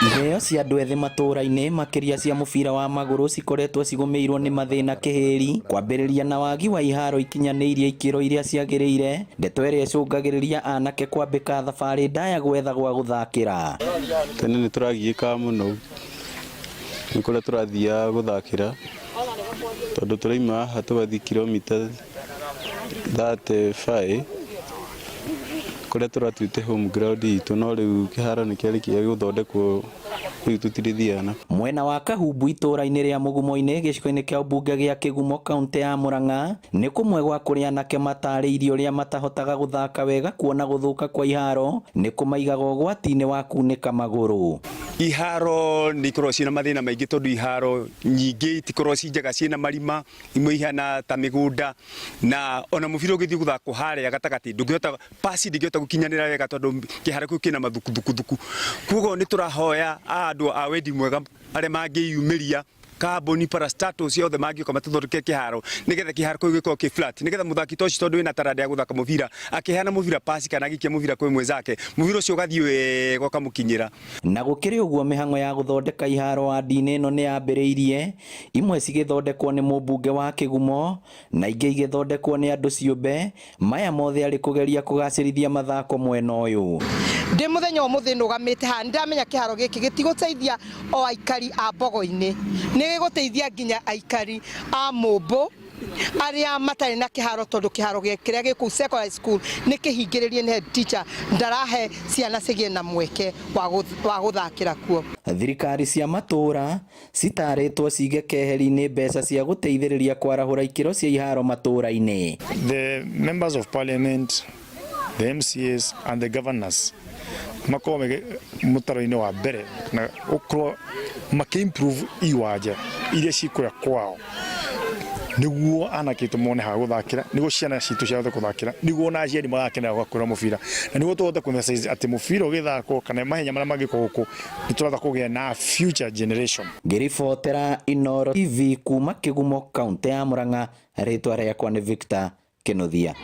Iheo cia andũ ethĩ matũũra-inĩ makĩria cia mũbira wa magũrũ cikoretwo cigũmĩirwo nĩ mathĩna kĩhĩri, kwambĩrĩria na wagi wa iharo ikinyanĩirie ikĩro iria ciagĩrĩire, ndeto ĩrĩa ĩcũngagĩrĩria anake kwambĩka thabarĩ ndaya gwetha gwa gũthakĩra. Tene nĩ tũragiĩkaga mũno nĩ kũrĩa tũrathiaga gũthakĩra tondũ tũraima haha tũgathiĩ kilomita 35 kũrĩa tũratuĩte home ground itũ, no rĩu kĩharo nĩ kĩarĩkia gũthondekwo, rĩu tũtirĩthiaga na Mwena wa Kahumbu itũũra-inĩ rĩa Mũgumo-inĩ gĩcigo-inĩ kĩa ũmbunge gĩa Kĩgumo kaũntĩ ya Murang'a nĩ kũmwe gwa kũrĩa anake matarĩirie ũrĩa matahotaga gũthaka wega kuona gũthũka kwa iharo nĩ kũmaigaga ũgwati-inĩ wa kunĩka magũrũ. Iharo nĩ ikoragwo ciĩna mathĩna maingĩ tondũ iharo nyingĩ itikoragwo ci njega, ciĩna marima, imwe ihana ta mĩgũnda, na ona mũbira ũgĩthiĩ gũthakwo harĩa gatagatĩ ndũngĩhota, pasi ndĩngĩhota gũkinyanĩra wega tondũ kĩharo kĩu kĩna mathukuthuku. Koguo nĩ tũrahoya andũ a wendi mwega arĩa mangĩyumĩria, kambuni, parastatal ciothe mangĩũka matũthondekere kĩharo nĩgetha kĩharo kĩu gĩkorwo kĩ flat, nĩgetha mũthaki ta ũcio tondũ wĩna taranda ya gũthaka mũbira, akĩheana mũbira pasi kana agĩikia mũbira kwĩ mwenzake, mũbira ũcio ũgathiĩ wega ũkamũkinyĩra. Na gũkĩrĩ ũguo mĩhang'o ya gũthondeka iharo wandi-inĩ ĩno nĩ yambĩrĩirie, imwe cigĩthondekwo nĩ mũmbunge wa Kĩgumo na ingĩ igĩthondekwo nĩ andũ ciũmbe, maya mothe arĩ kũgeria kũgacĩrithia mathako mwena ũyũ. Ndĩ mũthenya ũmũthĩ nũgamĩte haha nĩndamenya kĩharo gĩkĩ gĩtigũteithia o aikari a Mbogo-inĩ, nĩ gĩgũteithia nginya aikari a Mũmbũ arĩa matarĩ na kĩharo tondũ kĩharo kĩrĩa gĩ kũu secondary school nĩ kĩhingĩrĩrie nĩ head teacher ndarahe ciana cigĩe na mweke wa gũthakĩra kuo. Thirikari cia matũũra citarĩtwo cige keheri-inĩ mbeca cia gũteithĩrĩria kwarahũra ikĩro cia iharo matũũra-inĩ. The members of parliament, the MCAs and the governors makorwo me mũtaro-inĩ wa mbere na gũkorwo makĩ improve iwanja iria ciĩ kũrĩa kwao nĩguo anake aitũ mone ha gũthakĩra, nĩguo ciana citũ cihote gũthakĩra, nĩguo ona aciari magakenera gũka kwĩrora mũbira, na nĩguo tũhote kũ emphasize atĩ mũbira ũgĩthakwo kana mahenya marĩa mangĩkwo gũkũ nĩ tũrahota kũgĩa na future generation. Ngĩribotera Inooro TV kuma Kĩgumo, kaũntĩ ya Murang'a, rĩtwa rĩakwa nĩ Victor Kĩnuthia.